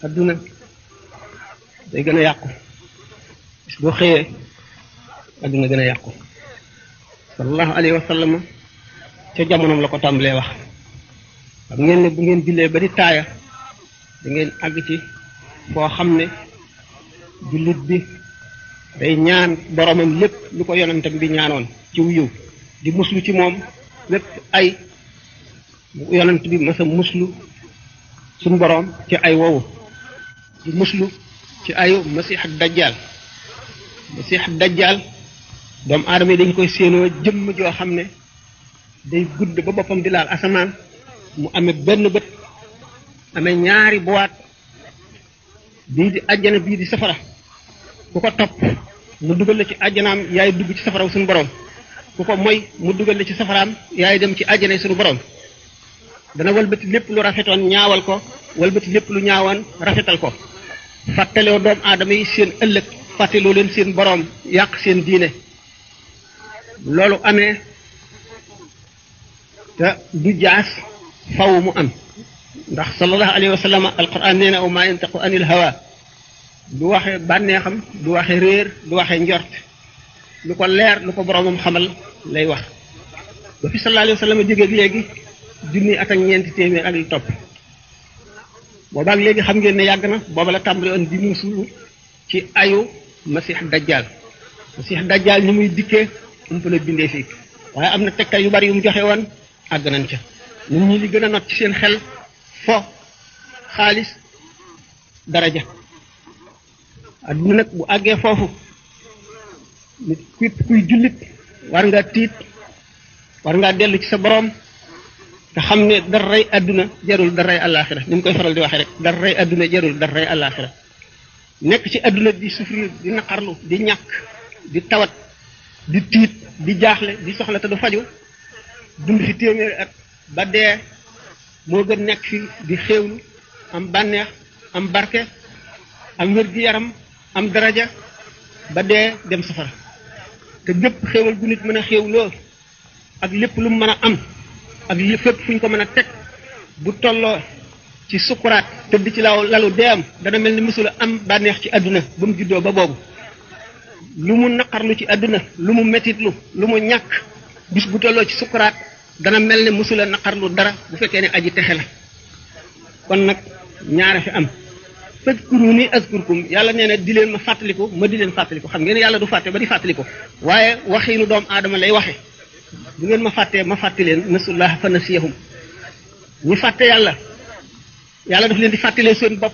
adduna day gën a yàqu bis boo xëyee adduna gën a yàqu sallallahu alayhi wa sallam ca jamonoom la ko tàmbalee wax xam ngeen ne bu ngeen jullee ba di taaya da ngeen àgg ci foo xam ne jullit bi day ñaan boromam lépp lu ko yonentam bi ñaanoon ci yiw di muslu ci moom lépp ay yonent bi masa muslu suñu borom ci ay woowu di muslu ci ayu masih dajjal doomu aadama yi dañ koy séenoo jëmm joo xam ne day gudd ba boppam di laal asamaan mu amee benn bët amee ñaari boîte bii di àjjana bii di safara ku ko topp mu dugal la ci àjjanaam yaay dugg ci safaraw suñu borom ku ko moy mu dugal la ci safaraam yaay dem ci àjjana suñu borom dana walbati lépp lu rafetoon ñaawal ko walbati lépp lu ñaawoon rafetal ko fàttaloo doomu aadama yi seen ëllëg fàttaloo leen seen borom yàq seen diine loolu amee te du jaas faw mu am ndax sallallahu alayhi wa sallam alquran nee na wa maa yantaqu anil hawa du waxe bànneexam du waxe réer du waxe njort lu ko leer lu ko boromam xamal lay wax ba fi sallallahu alayhi wa sallam jógeeg léegi junni at ak ñeenti téeméer ak lu topp boobaak léegi xam ngeen ne yàgg na booba la tàmbali woon di musulu ci ayu masih dajjal ni muy dikkee ump la bindee fii waaye am na tegtal yu bari yu mu joxe woon àgg nañ ca nit ñi li gën a not ci seen xel fo xaalis daraja adduna nag bu àggee foofu nit kuy jullit war nga tiit war ngaa dellu ci sa borom te xam ne daray adduna jarul daray àllaaxira ni mu koy faral di waxee rek daray adduna jarul daray àllaaxira nekk ci adduna di souffrir di naqarlu di ñàkk di tawat di tiit di jaaxle di soxla te du faju dund fi téeméeri at ba dee moo gën nekk fi di xéewlu am bànneex am barke am wér-gi-yaram am daraja ba dee dem safara te bépp xéewal gu nit mën a xéewloo ak lépp lu mu mën a am ak li fépp fu ñu ko mën a teg bu tolloo ci sukuraat tëdd ci lalu deem dana mel ni mësula am bànneex ci àdduna ba mu juddoo ba boobu lu mu naqarlu ci àdduna lu mu metitlu lu mu ñàkk bis bu tolloo ci sukuraat dana mel ne mësula naqarlu dara bu fekkee ne aji texe la kon nag ñaara fi am fadkuruni azkurkum yàlla nee na di leen ma fàttaliku ma di leen fàttaliku xam ngeen yàlla du fàtte ba di fàttaliku waaye waxiinu doomu aadama lay waxe bu ngeen ma fàttee ma fàtti leen nasullah fa nasiyahum ñu fàtte yàlla daf leen di fàttalee seen bopp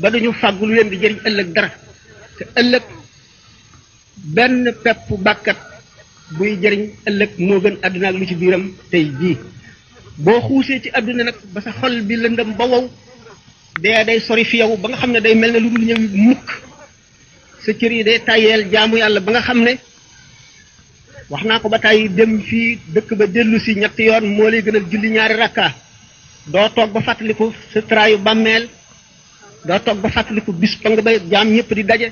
ba duñu fàggu lu leen di jëriñ ëllëg dara te ëllëg benn pepp bàkkat buy jëriñ ëllëg moo gën àdduna ak lu ci biiram tey jii boo xuusee ci àdduna nag ba sa xol bi lëndëm ba wow dee day sori fi yow ba nga xam ne day mel ne lu dul ñëw mukk sa cër yi day tàyyeel jaamu yàlla ba nga xam ne wax naa ko ba tàyyi dem fii dëkk ba dellu si ñetti yoon moo lay gënal julli ñaari rakka doo toog ba fàttaliku sa traayu bàmmeel doo toog ba fàttaliku bis ba nga ba jaam ñëpp di daje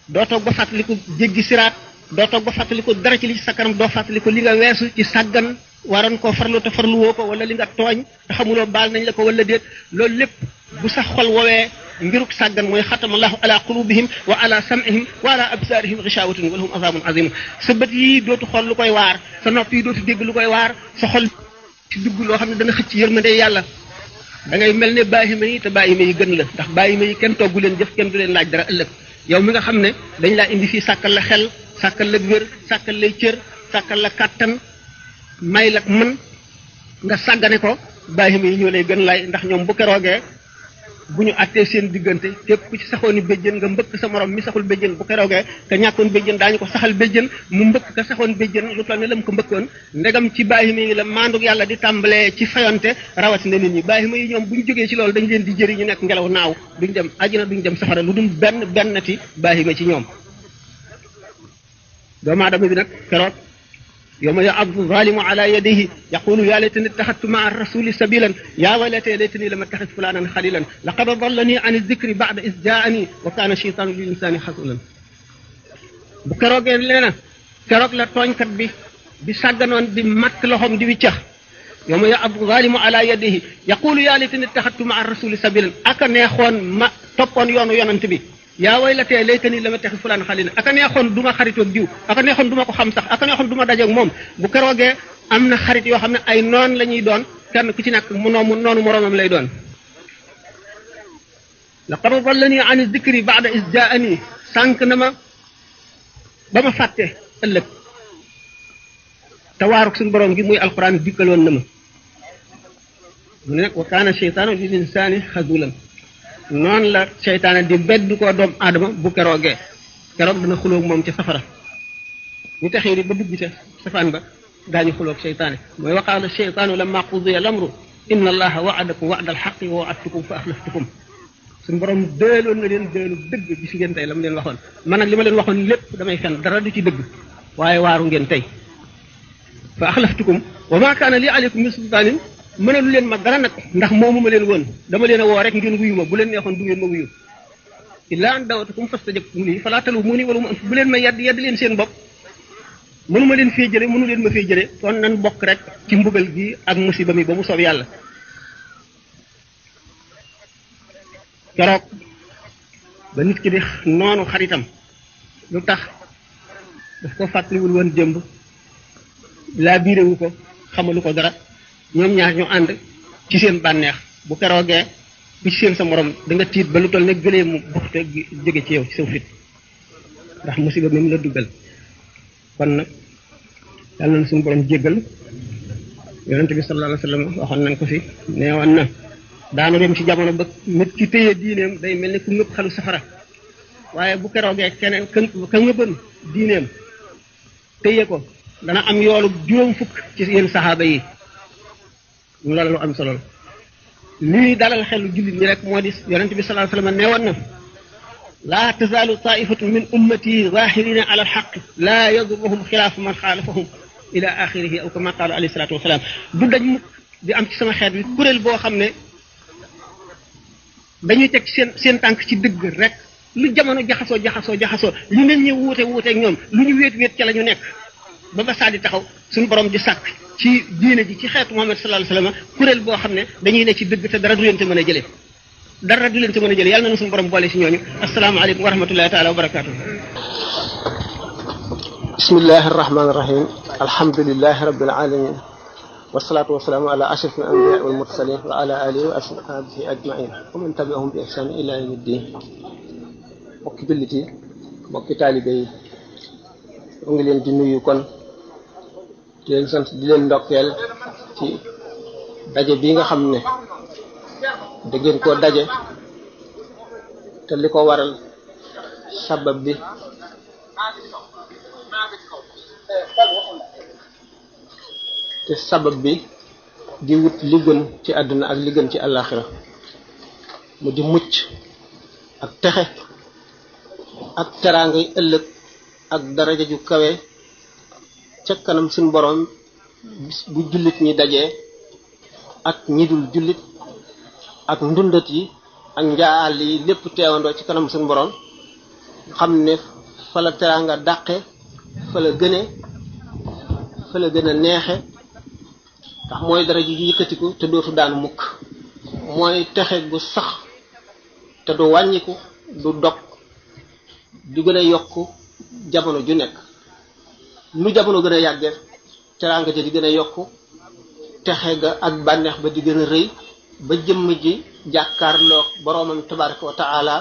doo toog ba fàttaliku jéggi siraat doo toog ba fàttaliku dara ci li ci sa kanam doo fàttaliku li nga weesu ci sàggan waroon koo farlu te farlu woo ko wala li nga tooñ te xamuloo baal nañ la ko wala déet loolu lépp bu sax xol woowee ngiruk sàggan mooy xatamallahu ala qulubihim wa ala sam'ihim wa ala absarihim ghishawatun wa lahum azabun azim sa bët yi dootu xool lu koy waar sa nopp yi dootu dégg lu koy waar sa xol ci dugg loo xam ne dana xëcc yërmande yàlla da ngay mel ne baahima yi te baahima yi gën la ndax baahima yi kenn toggu leen jëf kenn du leen laaj dara ëllëg yow mi nga xam ne dañ laa indi fii sàkkal la xel sàkkal la wér sàkkal lay cër sàkkal la kàttan may la mën nga sàggane ko baahima yi ñoo lay gën lay ndax ñoom bu keroogee bu ñu àttee seen diggante képp ku ci saxooni béjjën nga mbëkk sa morom mi saxul béjjën bu keroogee ka ñàkkoon béjjën daañu ko saxal béjjën mu mbëkk ka saxoon béjjën lu toll ne la mu ko mbëkkoon ndegam ci baahima yi la maandug yàlla di tàmbalee ci fayonte rawatina nit ñi baahima yi ñoom bu ñu jógee ci loolu dañ leen di jëri ñu nekk ngelaw naaw duñ dem àjjana duñ dem safara lu dul bennati baahima ci ñoom doomu aadama bi nag keroog yawma ya'addu zalimu ala yadayhi yaqulu ya laytani ittakhadtu ma'a ar-rasuli sabilan ya waylata laytani lam attakhidh fulanan khalilan laqad adallani 'an adh-dhikri ba'da idh ja'ani wa kana ash-shaytanu lil insani khasulan bu keroogee nee na keroog la tooñkat bi sàgganoon di matt loxoom di wiccax yawma ya'addu zalimu ala yadihi yaqulu ya laytani ittakhadtu ma'a rasuli sabilan aka neexoon ma toppoon yoonu yonent bi yaa waylatee laytani lam attakhidh fulaan xalila aka neexoon du ma xaritoog diw aka neexoon du ma ko xam sax aka neexoon du ma dajeeg moom bu keroogee am na xarit yoo xam ne ay noon la ñuy doon kenn ku ci nekk mu noonu moroomam lay doon laqad dallani an dhikri ba'da iz ja'ani sànq na ma ba ma fàtte ëllëg te waaruk suñu borom gi muy alquran dikkaloon na ma mu ne nag wa kaana sheytaanu lil insaani xazulan noonu la seytaane di beddu koo doomu aadama bu keroog dana xuloog moom ca safara ñu texee di ba dugg ca safaan ba daañu xuloog seytaane mooy wa qaala sheytaanu lamma qudiya al-amru inna allaha wa'adakum wa'da al-haqqi wa wa'adtukum fa axlaftukum suñu borom dëloon na leen dëlu dëgg gis ngeen tey la mu leen waxoon man nag li ma leen waxoon lépp damay fen dara du ci dëgg waaye waaru ngeen tey fa axlaftukum wa ma kaana li alaykum min sultaanin mënalu leen ma dara nag ndax moomu ma leen woon dama leen a woo rek ngeen wuyu ma bu leen neexoon du ngeen ma wuyu illaa an da'awtukum fastajabtum lii falaa taluumuunii wa luumuu bu leen ma yedd leen seen bopp mënu ma leen fee jële mënu leen ma fee jële kon nan bokk rek ci mbugal gi ak musiba mi ba mu soob yàlla keroog ba nit ki di noonu xaritam lu tax daf ko fàttaliwul woon démb laa biirewu ko xamalu ko dara ñoom ñaar ñu ànd ci seen bànneex bu keroogee bu ci seen sa morom da nga tiit ba lu toll ne gëlee mu buxte jóge ci yow ci saw fit ndax musiba mi mu la duggal kon nag yàlla na suñu borom jéggal yonente bi sallallahu alayhi wa sallam waxoon nañ ko fi neewoon na daana dem ci jamono ba nit ki téye diineem day mel ni ku ngëpp xalu safara waaye bu keroogee keneen ka ngëbën diineem téye ko dana am yoolu juróom fukk ci yéen saxaaba yi ñu loolu lu am solo lii dalal xelu jullit ñi rek moo di yonente bi sallallahu alayhi wa sallam neewoon na laa tazaalu taifatun min ummati zahirina ala alxaq laa yadurruhum xilaafu man xaalafahum ila axirihi aw kama qaala alayhi salaatu wasalaam du dañ mukk di am ci sama xeet bi kuréel boo xam ne dañuy teg seen tànk ci dëgg rek lu jamono jaxasoo lu nit ñi wuuteeg ñoom lu ñu wéet ca la ñu nekk ba ba saa di taxaw suñu borom di sàkk ci diine ji ci xeetu Muhammad sallallahu alayhi wasallam kuréel boo xam ne dañuy ne ci dëgg te dara du leen te mën a jëlee yàlla na suñu borom boole ci ñooñu asalaamaaleykum wa rahmatullahi taala wa barakaatu. bismillahi arrahmani irrahim alhamdulilahi rabbil alamin wasalaatu wasalaamu ala ashraf al anbiya wal mursalin wa ala alihi wa ashabihi ajmain wa man tabiahum bi ihsan ila yawmi ddin mbokki jullit yi mbokki taalibe yi mu ngi leen di nuyu kon di leen sant di leen ndokkeel ci daje bi nga xam ne da ngeen koo daje te li ko waral sabab bi te sabab bi di wut li gën ci àdduna ak li gën ci àllaaxira mu di mucc ak texe ak teraangay ëllëg ak daraja ju kawe ca kanam suñu boroom bis bu jullit ñi dajee ak ñi dul jullit ak ndundat yi ak njaal yi lépp teewandoo ci kanam suñu boroom xam ne fa la teraanga dàqe fa la gën a neexe ndax mooy dara ji yëkkatiku te dootu daanu mukk mooy texe gu sax te du wàññiku du dog du gën a yokk jamono ju nekk lu jamono gën a yàgge teraanga ja di gën a yokk texe ga ak bànneex ba di gën a rëy ba jëmm ji jàkkaarloog boroomam tabaraka wa taala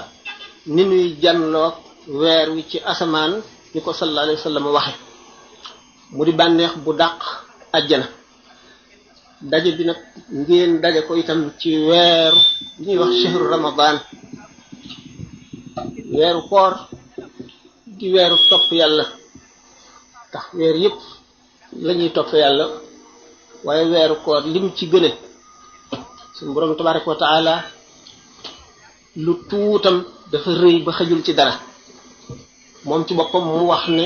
ni nuy janloog weer wi ci asamaan ni ko sallallahu alayhi wa sallam waxe mu di bànneex bu dàq àjjana daje bi nag ngeen daje ko itam ci weer ñuy wax shahru ramadan weeru koor di weeru topp yàlla tax weer yépp la ñuy topp yàlla waaye weeru koor lim ci gëne suñu borom tabaraka wa taala lu tuutam dafa rëy ba xajul ci dara moom ci boppam mu wax ne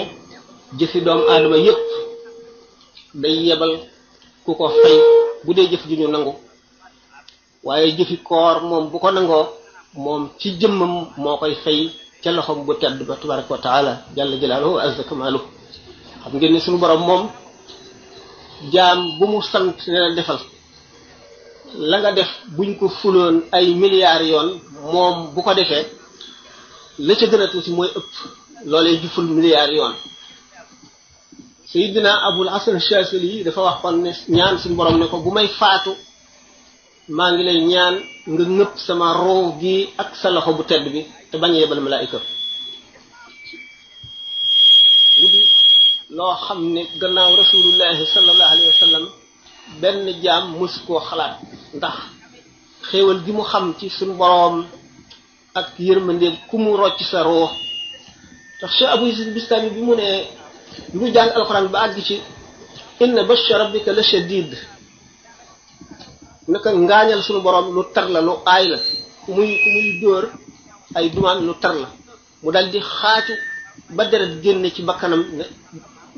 jëfi doomu aadama yépp day yebal ku ko fay bu dee jëf ju ñu nangu waaye jëfi koor moom bu ko nangoo moom ci jëmmam moo koy fay ca loxom bu tedd ba tabaraka wa taala jalla jalaaluhu azza kamaaluhu xam ngeen ne suñu borom moom jaam bu mu sant ne la defal la nga def buñ ko fuloon ay milliards yoon moom bu ko defee la ca gën a tuuti mooy ëpp loolee ju ful milliards yoon. Sayyidina Abul Hasan Shazili dafa wax kon ne ñaan suñu borom ne ko bu may faatu maa ngi lay ñaan nga ngëpp sama roo gi ak sa loxo bu tedd bi te bañ a yebal malaayika. mu di loo xam ne gannaaw rasulullahi sallallahu alayhi wa sallam benn jaam mësu koo xalaat ndax xéewal gi mu xam ci suñu boroom ak yërmande ku mu rocc sa roo tax Cheikh Abou Yazid Bistami bi mu ne bi mu jàng alxuraan ba àgg ci inna basha rabbika la shadid naka ngaañal suñu boroom lu tar la lu aay la ku muy dóor ay dumaan lu tar la mu dal di xaacu ba deret génne ci bakkanam ne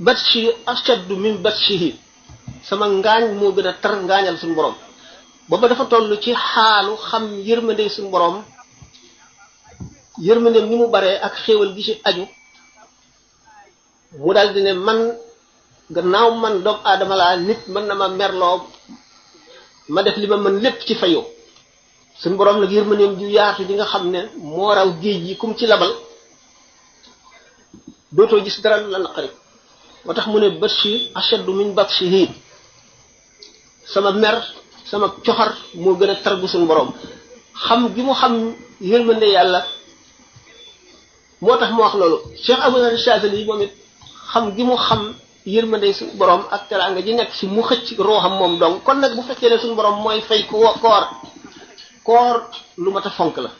batshi ashaddu min batshihi sama ngaañ moo gën a tar ngaañal suñu borom booba dafa toll ci xaalu xam yërmande suñu borom yërmandeem ni mu baree ak xéewal gi ci aju mu daal di ne man gannaaw man doomu aadama laa nit mën na ma merloo ma def li ma mën lépp ci fayu suñu borom nag yërmandeem ju yaatu ji nga xam ne moo raw géej yi kum ci labal dootoo gis dara la naqari moo tax mu ne batshi ashaddu min batshihi sama mer sama coxar moo gën a tar bu suñu borom xam gi mu xam yërmande yàlla moo tax mu wax loolu. Cheikh Abou Yazid Shazili moom it xam gi mu xam yërmande suñu borom ak teraanga ji nekk si mu xëcc rooxam moom dong kon nag bu fekkee ne suñu borom mooy fay ko koor lu mat a fonk la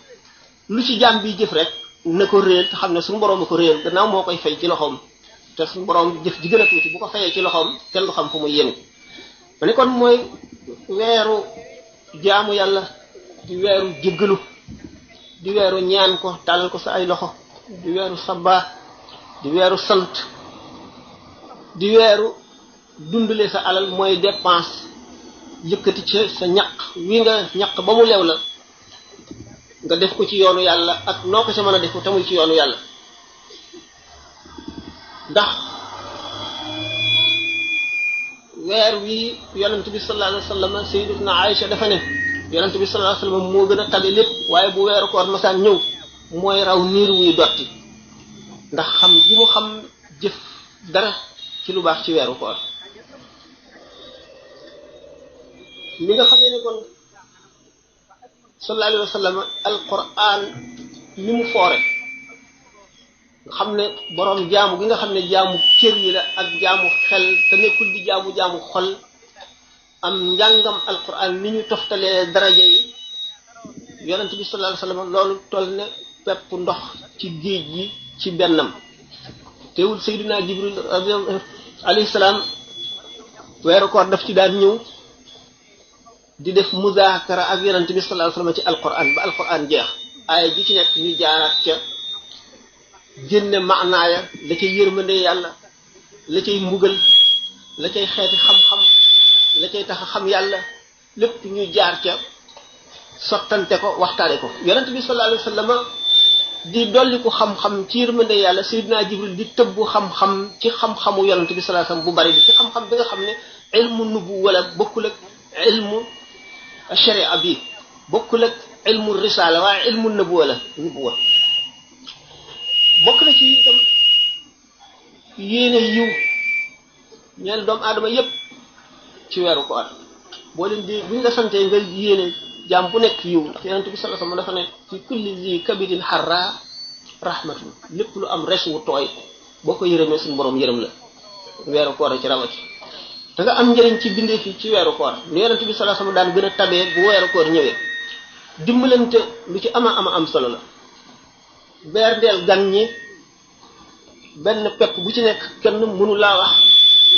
lu ci jaam bi jëf rek na ko réel te xam ne suñu borom a ko réel gannaaw moo koy fay ci loxoom te suñu borom jëf ji gën a tuuti bu ko fayee ci loxoom kenn du xam fu muy yéen ma ne kon mooy weeru jaamu yàlla di weeru jéggalu di weeru ñaan ko tàllal ko sa ay loxo di weeru sabaa di weeru sant di weeru dundale sa alal mooy dépense yëkkati ci sa ñaq wi nga ñaq ba mu lew la nga def ko ci yoonu yàlla ak noo ko sa mën a def ko tamuy ci yoonu yàlla ndax weer wi yonent bi sallallahu alayhi wa sallam sayyidatuna Aïcha dafa ne yonent bi sallallahu alayhi wa sallam moo gën a tabe lépp waaye bu weeru koor masaan ñëw mooy raw niir wuy dotti ndax xam gi mu xam jëf dara ci lu baax ci weeru koor li nga xamee ne kon sallallahu alayhi wa sallam alquran ni mu foore nga xam ne boroom jaamu gi nga xam ne jaamu cër yi la ak jaamu xel te nekkul di jaamu xol am njàngam alquran ni ñu toftalee daraja yi yonent bi sallallahu alayhi wa sallam loolu toll ne pepp ndox ci géej gi ci bennam teewul Seydina Jibril alayhi salaam weeru koor daf ci daan ñëw di def muzaakara ak yonent bi sallallahu alayhi wa sallam ci alquran ba alquran jeex aaya ji ci nekk ñu jaaraat ca génne maanaaya la cay yërmande yàlla la cay mbugal la cay xeeti xam-xam la cay tax a xam yàlla lépp ñu jaar ca sottante ko waxtaane ko yonent bi sallallahu alayhi wa sallam di dolli ko xam-xam ci yërmande yàlla Seydina Jibril di tëbbu xam-xam ci xam-xamu yonent bi sallallahu alayhi wa sallam bu bari bi ci xam-xam bi nga xam ne ilmu nubu wala bokkul ak ilmu sharia bi bokkul ak ilmu risala waaye ilmu nubuwa la nubuwa bokk na ci itam yéene yiw ñeel doomu aadama yépp ci weeru koor boo leen di buñ la santee nga yéene jaam bu nekk yiw ndax yonent bi sallallahu alayhi wasallam dafa ne fi kulli zi kabidin harra rahmatun lépp lu am res wu tooy boo ko yërëmee suñu borom yërëm la weeru koor ci rawati da nga am njëriñ ci bindee fi ci weeru koor ni yonent bi sallallahu alayhi wasallam daan gën a tabee bu weeru koor ñëwee dimbalante lu ci am solo la berndeel gan ñi benn pepp bu ci nekk kenn mënu laa wax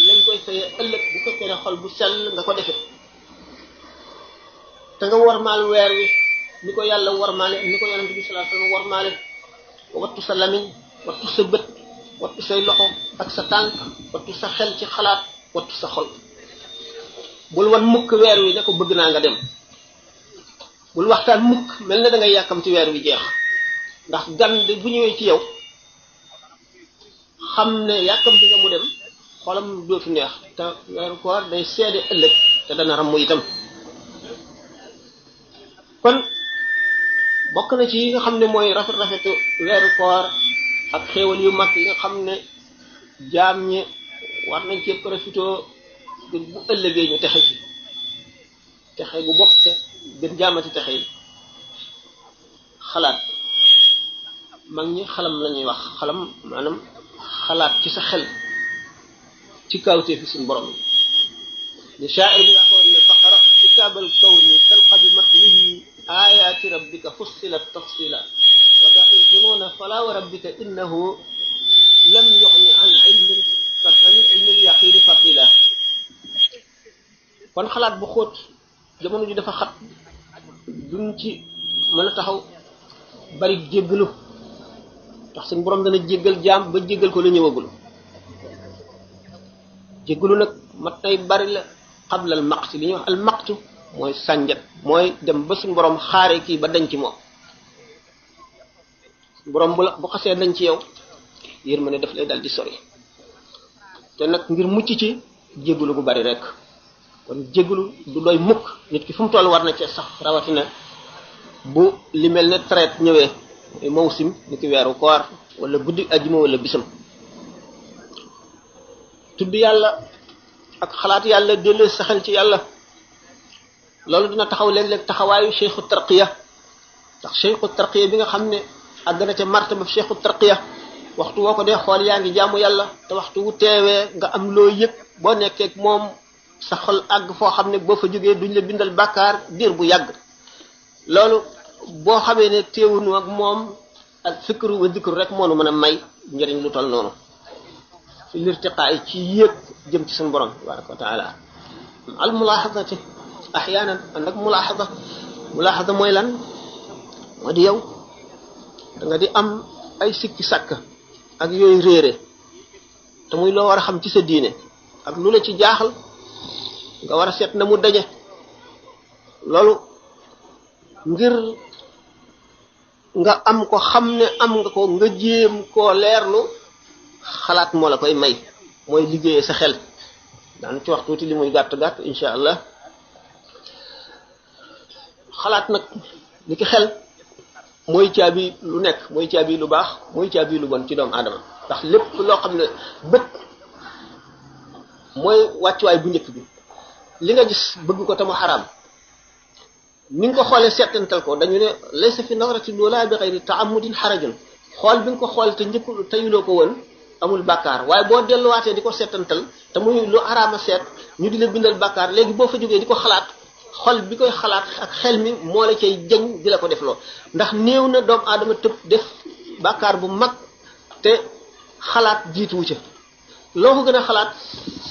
lañ koy fayee ëllëg bu fekkee ne xol bu sell nga ko defe te nga warmaal weer wi ni ko yàlla warmaale ni ko yonent bi sallallahu alayhi wasallam warmaale wattu sa lamiñ wattu sa bët wattu say loxo ak sa tànk wattu sa xel ci xalaat wattu sa xol bul wan mukk weer wi ne ko bëgg naa nga dem bul waxtaan mukk mel ne da ngay yàkkam ci weer wi jeex ndax gan de bu ñëwee ci yow xam ne yàkkam bi nga mu dem xolam dootu neex te weeru koor day seede ëllëg te dana ramm itam kon bokk na ci yi nga xam ne mooy rafetu weeru koor ak xéewal yu mag yi nga xam ne jaam ñi war nañ ci profité bu ëllëgee ñu texe ci texe gu bokk te gën jaamati texe yi xalaat mag ñi xalam la ñuy wax xalam maanaam xalaat ci sa xel ci kawtee fi suñu borom li sha'ir bi waxoon ne faqara kitaabal kawni talqa bi matnihi ayaati rabbika fussilat tafsila wa da'i zunuuna fala wa rabbika innahu lam yughni an ilmin an ilmil yaqini fatila kon xalaat bu xóot jamono ji dafa xat duñ ci mën a taxaw bari jéggalu tax suñu borom dana jéggal jaam ba jéggal ko la ñëwagul jéggalu nag mat nay bari la qabla al maqti li ñuy wax al maqtu mooy sànjat mooy dem ba suñu borom xaare kii ba dañ ci moom suñu borom bu xasee dañ ci yow yërmande daf lay dal di sori te nag ngir mucc ci jéggalu gu bari rek kon jéggalu du doy mukk nit ki fu mu toll war na cee sax rawatina bu li mel ne traite ñëwee mooy mawsim ni ki weeru koor wala guddi ajjuma wala bisam tudd yàlla ak xalaat yàlla delloo sa xel ci yàlla loolu dina taxaw léeg-léeg taxawaayu cheikhu tarqiya ndax cheikhu tarqiya bi nga xam ne àgg na ca martaba cheikhu tarqiya waxtu woo ko dee xool yaa ngi jaamu yàlla te waxtu wu teewee nga am loo yëg boo nekkee moom sa xol àgg foo xam ne boo fa jógee duñ la bindal bàkkaar diir bu yàgg loolu boo xamee ne teewunu ak moom ak fikru wa dikru rek moo nu mën a may njëriñ lu toll noonu fi lirtiqaay ci yéeg jëm ci suñu borom tabaraka wa taala al mulaaxadati axyaanan ànd ak mulaaxada mooy lan moo di yow da nga di am ay sikki sàkk ak yooyu réere te muy loo war a xam ci sa diine ak lu la ci jaaxal nga war a seet na mu daje loolu ngir nga am ko xam ne am nga ko nga jéem koo leerlu xalaat moo la koy may mooy liggéeyee sa xel daan ci wax tuuti li muy gàtt insha allah xalaat nag ni ki xel mooy caabi lu nekk mooy caabi lu baax mooy caabi lu bon ci doomu aadama ndax lépp loo xam ne bët mooy wàccuwaay bu njëkk bi li nga gis bëgg ko te mu xaraam ni nga ko xoolee seetantal ko dañu ne laysa fi nazrati loola bi xayri taamudin xarajun xool bi nga ko xool te njëkk tayuloo ko woon amul bàkkaar waaye boo delluwaatee di ko seetantal te muy lu araama seet ñu di la bindal bàkkaar léegi boo fa jógee di ko xalaat xol bi koy xalaat ak xel mi moo la cay jëñ di la ko def loo ndax néew na doomu aadama tëb def bàkkaar bu mag te xalaat jiituwu ca loo ko gën a xalaat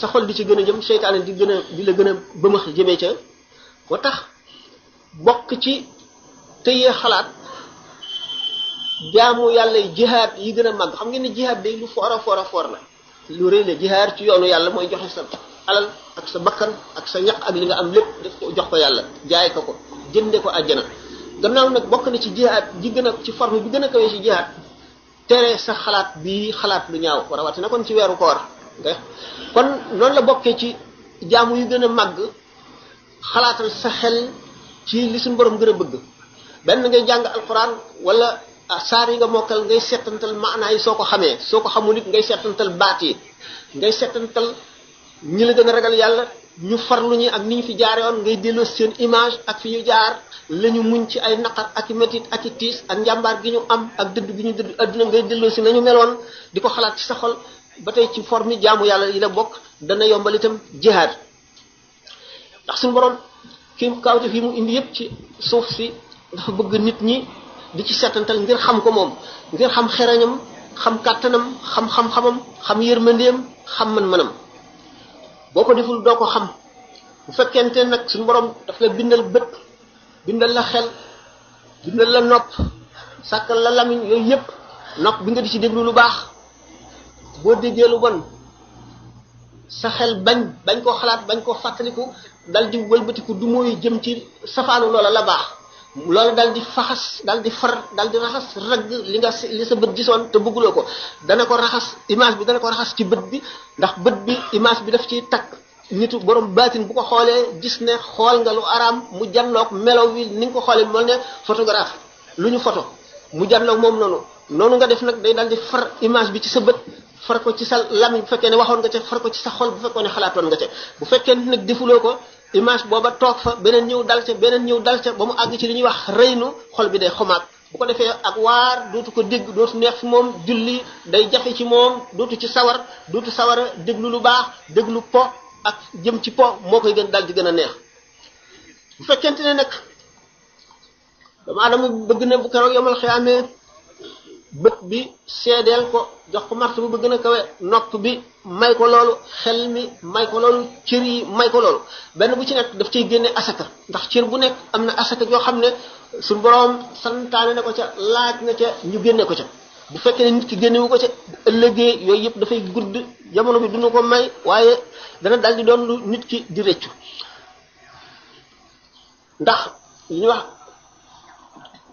sa xol di ci gën a jëm seytaane di la gën a bëmax jëmee ca moo tax bokk ci tëyee xalaat jaamu yàlla jihaad yi gën a màgg xam ngeen ne jihaad day lu foor a foor la lu rëy la jihaad ci yoonu yàlla mooy joxe sa alal ak sa bakkan ak sa ñaq ak li nga am lépp def ko jox ko yàlla jaay ko jënde ko àjjana gannaaw nag bokk na ci jihaad ji gën a ci forme bi gën a kawee ci jihaad tere sa xalaat bii xalaat lu ñaaw rawatina kon ci weeru koor nga kon noonu la bokkee ci jaamu yu gën a màgg xalaatal sa xel ci li suñu borom gën a bëgg benn ngay jàng alquran wala saar yi nga mokkal ngay seetantal maanaa yi soo ko xamee soo ko xamul it ngay seetantal baat yi ngay seetantal ñi la gën a ragal yàlla ñu farlu ñi ak ni ñu fi jaare woon ngay delloo seen image ak fi ñu jaar la ñu muñ ci ay naqar ak i métit ak i tiis ak njàmbaar gi ñu am ak dëdd gi ñu dëdd adduna ngay delloo si nañu meloon di ko xalaat ci sa xol ba tey ci forme jaamu yàlla yi la bokk dana yombal itam jihaad ndax suñu borom ki kawte fi mu indi yëpp ci suuf si dafa bëgg nit ñi di ci seetantal ngir xam ko moom ngir xam xerañam xam kàttanam xam xam-xamam xam yërmandeem xam man-manam boo ko deful doo ko xam bu fekkente nag suñu borom daf la bindal bët bindal la xel bindal la nopp sàkkal la lamiñ yooyu yëpp nopp bi nga di ci déglu lu baax boo déggee lu bon sa xel bañ koo xalaat bañ koo fàttaliku dal di wëlbatiku du mooy jëm ci safaanu loola la baax loolu daal di faxas daal di far daal di raxas ragg li sa bët gisoon te bëgguloo ko dana ko raxas image bi dana ko raxas ci bët bi ndax bët bi image bi daf ciy takk nitu borom baatin bu ko xoolee gis ne xool nga lu araam mu janloog melaw wi ni nga ko xoolee mel ne photographe lu ñu photo mu janloog moom noonu nga def nag day daal di far image bi ci sa bët far ko ci sa lamiñ bu fekkee ne waxoon nga ca far ko ci sa xol bu fekkee ne xalaatoon nga ca bu fekkee ne nag defuloo ko image booba toog fa beneen ñëw dal ca ba mu àgg ci li ñuy wax rëynu xol bi day xomaat bu ko defee ak waar dootu ko dégg dootu neex fi moom julli day jafe ci moom dootu ci sawar dootu sawar a déglu lu baax déglu po ak jëm ci po moo koy gën dal di gën a neex bu fekkente ne nag dama adama bëgg na bu keroog yomal xiyaamee bët bi seedeel ko jox ko martaba bu gën a kawe nopp bi may ko loolu xel mi may ko loolu cër yi may ko loolu benn bu ci nekk daf cay génne asaka ndax cër bu nekk am na asaka yoo xam ne suñu boroom santaane na ko ca laaj na ca ñu génne ko ca bu fekkee ne nit ki génnewu ko ca ëllëgee yooyu yëpp dafay gudd jamono bi duna ko may waaye dana dal di doon lu nit ki di rëccu ndax li ñuy wax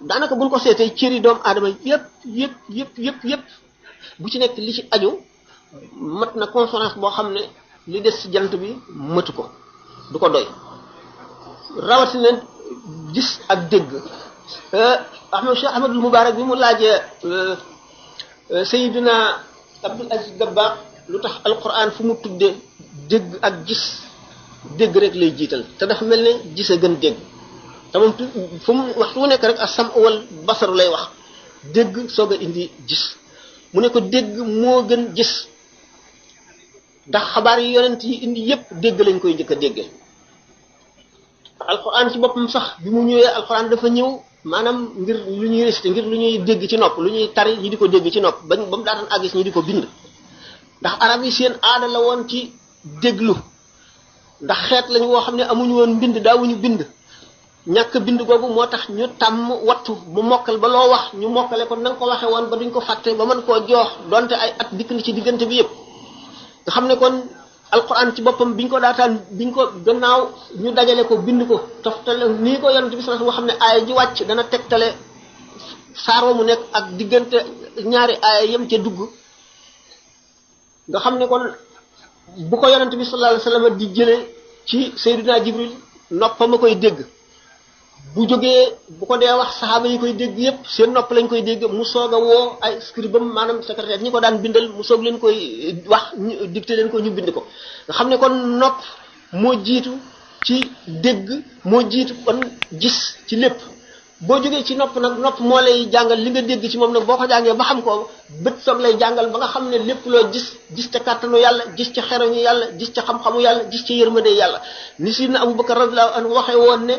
daanaka buñ ko seetee cëri doomu aadama yëpp bu ci nekk li ci aju mat na consonance boo xam ne li des ci jant bi matu ko du ko doy rawatina gis ak dégg Cheikh Ahmadul Mubarak bi mu laajee Sayyidina Abdul Aziz Dabakh lu tax alquran fu mu tuddee dégg ak gis dégg rek lay jiital te dafa mel ne gis a gën dégg te moom fu mu waxtu wu nekk rek as-sam wal basaru lay wax dégg soog a indi gis mu ne ko dégg moo gën gis ndax xabaar yi yonent yi indi yépp dégg lañ koy njëkk a déggee alxuraan ci boppam sax bi mu ñëwee alxuraan dafa ñëw maanaam ngir lu ñuy réciter ngir lu ñuy dégg ci nopp lu ñuy tari ñi di ko dégg ci nopp ba mu daataan àggis ñi di ko bind ndax arab yi seen aada la woon ci déglu ndax xeet lañu woo xam ne amuñu woon mbind daawuñu bind ñàkk bind googu moo tax ñu tàmm wattu mu mokkal ba loo wax ñu mokkale ko na nga ko waxe woon ba duñ ko fàtte ba mën koo joox donte ay at dikk na ci diggante bi yépp nga xam ne kon alquran ci boppam biñ ko gannaaw ñu dajale ko bind ko toftale nii ko yonent bi sallallahu alayhi wasallam xam ne aaya ji wàcc dana tegtale saar wa mu nekk ak diggante ñaari aaya yem ca dugg nga xam ne kon bu ko yonent bi sallallahu alayhi wasallam di jëlee ci Seydina Jibril noppam a koy dégg bu jógee bu ko dee wax saxaaba yi koy dégg yépp seen nopp lañ koy dégg mu soog a woo ay scribam maanaam secrétaire ñi ko daan bindal mu soog leen koy wax dicté leen ko ñu bind ko nga xam ne kon nopp moo jiitu ci dégg moo jiitu kon gis ci lépp boo jógee ci nopp nag nopp moo lay jàngal li nga dégg ci moom nag boo ko jàngee ba xam ko bët soog lay jàngal ba nga xam ne lépp loo gis ca kàttanu yàlla gis ca xeroñu yàlla gis ca xam-xamu yàlla gis ca yërmande yàlla ni sidna Abubakar radiyallahu anhu waxee woon ne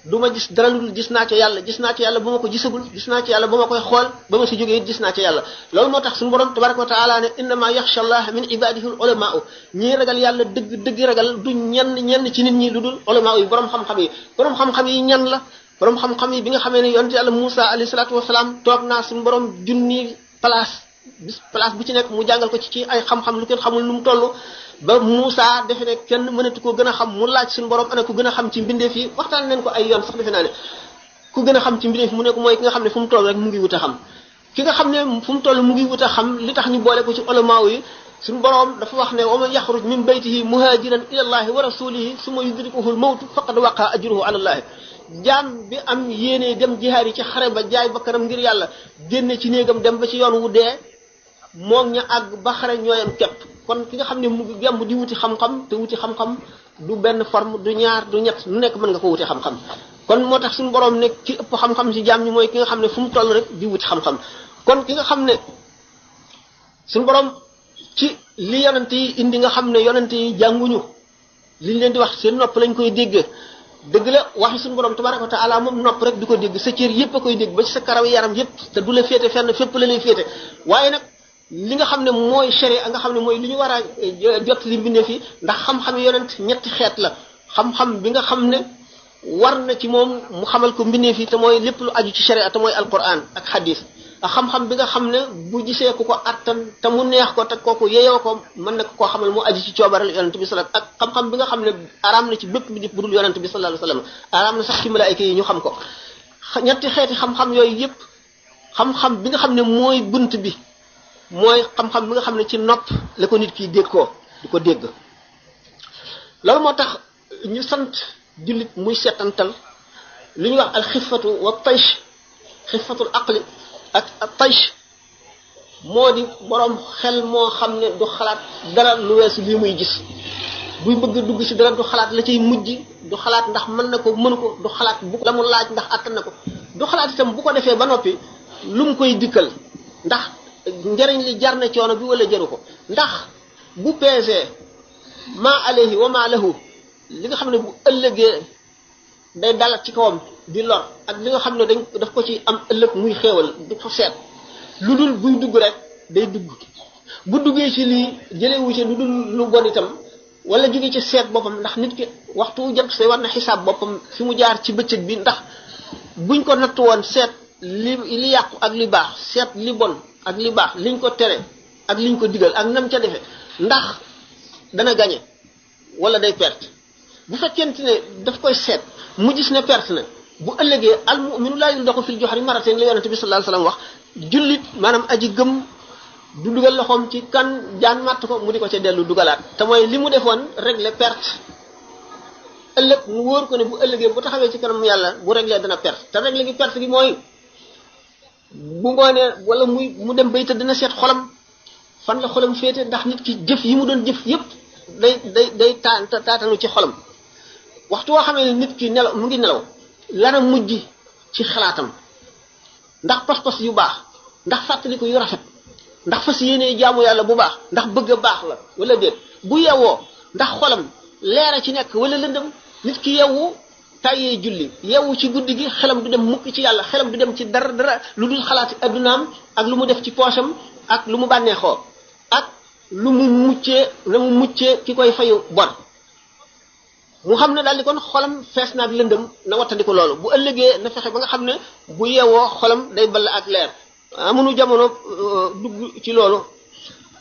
du ma gis dara lu dul gis naa ca yàlla ba ma ko gisagul gis naa ca yàlla ba ma koy xool ba ma si jógee it gis naa ca yàlla loolu moo tax suñu borom tabaraka wa taala ne innama yaxsha allah min ibadihi al ulama ñii ragal yàlla dëgg ragal du ñenn ci nit ñi lu dul ulama yi borom xam-xam yi ñan la borom xam-xam yi bi nga xamee ne yonent yàlla Musa alayhi salaatu wasalaam toog naa suñu borom junni place bu ci nekk mu jàngal ko ci ay xam-xam lu kenn xamul nu mu toll ba Moussa defe ne kenn mënatu koo gën a xam mu laaj suñu borom ana ku gën a xam ci mbindeef yi waxtaan nañ ko ay yoon sax defe naa ne ku gën a xam ci mbindeef mu ne ko mooy ki nga xam ne fu mu toll rek mu ngi wut a xam ki nga xam ne fu mu toll mu ngi wut a xam li tax ñu boole ko ci ulamaaw yi suñu borom dafa wax ne wa man yaxruj min baytihi muhajiran ila allahi wa rasulihi summa yudrikuhu al-mawtu faqad waqa ajruhu ala allahi jaam bi am yéene dem jihaar yi ci xare ba jaay bakkanam ngir yàlla génne ci néegam dem ba ci yoon wu dee moom ña àgg ba xare ñooyam képp kon ki nga xam ne mu ngi gemb di wuti xam-xam te wuti xam-xam du benn forme du ñaar du ñett nu nekk mën nga ko wuti xam-xam kon moo tax suñu borom nekk ki ëpp xam-xam ci jaam ñi mooy ki nga xam ne fu mu toll rek di wuti xam-xam kon ki nga xam ne suñu borom ci li yonent yi indi nga xam ne yonent yi jànguñu liñ leen di wax seen nopp lañ koy déggee dëgg la waxi suñu borom tabaraka wa taala moom nopp rek di ko dégg sa cër yépp a koy dégg ba ci sa karaw yaram yépp te du la féete fenn fépp la lay féete waaye nag li nga xam ne mooy sharia nga xam ne mooy li ñu war a jot li mbindee fi ndax xam-xam yonent ñetti xeet la xam-xam bi nga xam ne war na ci moom mu xamal ko mbindee fi te mooy lépp lu aju ci sharia te mooy alquran ak hadith ak xam-xam bi nga xam ne bu gisee ku ko attan te mu neex ko te kooku yeyoo ko mën na koo xamal mu aju ci coobaral yonent bi sallallahu ak xam-xam bi nga xam ne araam na ci bépp bi bu dul yonent bi sallallahu alayhi wasallam araam na sax ci malaayika yi ñu xam ko ñetti xeeti xam-xam yooyu yépp xam-xam bi nga xam ne mooy bunt bi mooy xam-xam bi nga xam ne ci nopp la ko nit kiy déggoo di ko dégg loolu moo tax ñu sant jullit muy seetantal li ñuy wax al xifatu wa taysh xifatul aqli ak taysh moo di boroom xel moo xam ne du xalaat dara lu weesu lii muy gis buy bëgg dugg ci dara du xalaat la ciy mujj du xalaat ndax mën na ko mënu ko du xalaat bu la mu laaj ndax àttan na ko du xalaat itam bu ko defee ba noppi lu mu koy dikkal ndax njariñ li jar na coono bi wala jaru ko ndax bu peesee maa alayhi wa maa lahu li nga xam ne bu ëllëgee day dalat ci kawam di lor ak li nga xam ne daf ko ci am ëllëg muy xéewal du ko seet lu dul buy dugg rek day dugg bu duggee ci lii jëlewu ci lu dul lu bon itam wala jóge ci seet boppam ndax nit ki waxtu jant say war na xisaab boppam fi mu jaar ci bëccëg bi ndax buñ ko nattu woon seet li yàqu ak li baax seet li bon ak li baax liñ ko tere ak liñ ko digal ak nam ca defe ndax dana gañe wala day perte bu fekkente ne daf koy seet mu gis ne perte na bu ëllëgee al mu'minu laa yuldaxu fil juhri marratayn la yonente bi sallallahu alayhi wasallam wax jullit maanaam aji gëm du dugal loxoom ci kan jaan màtt ko mu di ko ca dellu dugalaat te mooy li mu defoon régler perte ëllëg mu wóor ko ne bu ëllëgee bu taxawee ci kanam yàlla bu régler dana perte te régler gi perte gi mooy bu ngoonee wala mu dem bay te dina seet xolam fan la xolam féete ndax nit ki jëf yi mu doon jëf yépp day taatanu ci xolam waxtu woo xamee ne nit ki nelaw mu ngi nelaw lana mujj ci xalaatam ndax pas-pas yu baax ndax fàttaliku yu rafet ndax fas yéenee jaamu yàlla bu baax ndax bëgg a baax la wala déet bu yewwoo ndax xolam leera ci nekk wala lëndëm nit ki yewwu tàyyee julli yewwu ci guddi gi xelam du dem mukk ci yàlla xelam du dem ci dara lu dul xalaati addunaam ak lu mu def ci poosam ak lu mu bànneexoo ak lu mu muccee ki koy fayu bor mu xam ne daal di kon xolam fees naag lëndëm na wattandiko loolu bu ëllëgee na fexe ba nga xam ne bu yeewoo xolam day ball ak leer amunu jamono dugg ci loolu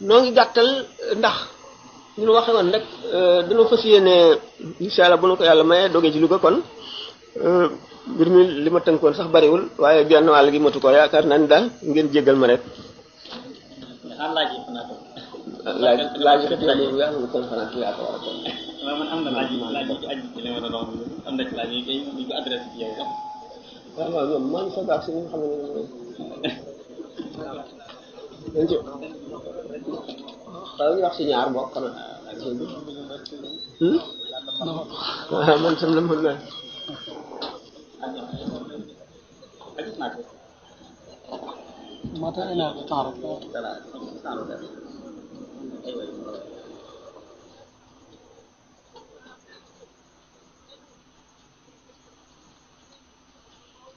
noo ngi gàttal ndax ñu waxe woon rek dina fas yéene insha Allah bu nu ko yàlla maye doge ci Louga kon mbir mi li ma tënkoon sax bariwul waaye genn wàll gi matu ko yaakaar naa ni daal ngeen jéggal ma rek laaj xëy na yow yaa ngi conférence yaa ko war a kon waaw man am na laaj ci aju ci li ma doon wax am na ci laaj yi kay ñu ko adressé ci yow sax waaw ñoom maa ngi soog a si nga xam ne dañ ci xaw ñu wax si ñaar mbokk xanaa waaw man tam la mën naa متى أنا تعرف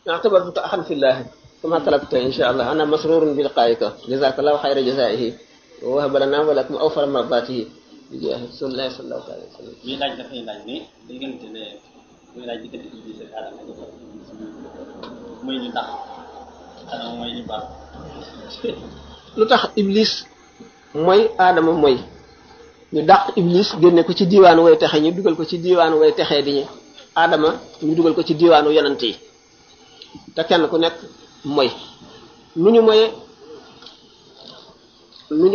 اعتبرتك أخا في الله كما طلبت إن شاء الله أنا مسرور بلقائك جزاك الله خير جزائه ووهب لنا ولكم أوفر مرضاته بجاه رسول الله صلى الله عليه وسلم. muy laaj dafay laaj ne diggante ne muy laaj diggante Iblis ak Adama mooy ñu tax Adama mooy ñu baax. lu tax Iblis mooy Adama mooy ñu dàq Iblis génne ko ci diiwaanu way texe ñu dugal ko ci diiwaanu way texee di ñu Adama ñu dugal ko ci diiwaanu yonent yi te kenn ku nekk mooy nu ñu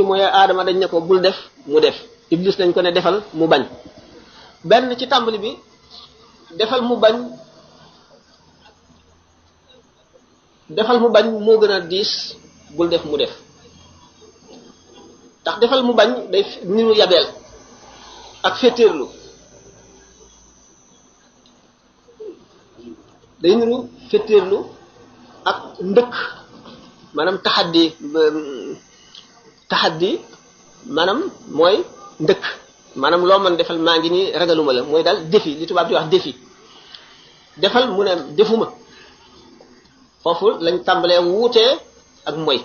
moyee Adama dañ ne ko bul def mu def Iblis dañ ko ne defal mu bañ benn ci tàmbali bi defal mu bañ moo gën a diis bul def mu def ndax defal mu bañ day niru yabeel ak féetéerlu day niru féetéerlu ak ndëkk maanaam taxaddi maanaam mooy ndëkk maanaam loo mën defal maa ngi nii ragaluma la mooy daal défi li tubaab di wax défi defal mu ne defuma foofu lañ tàmbalee wuutee ak mooy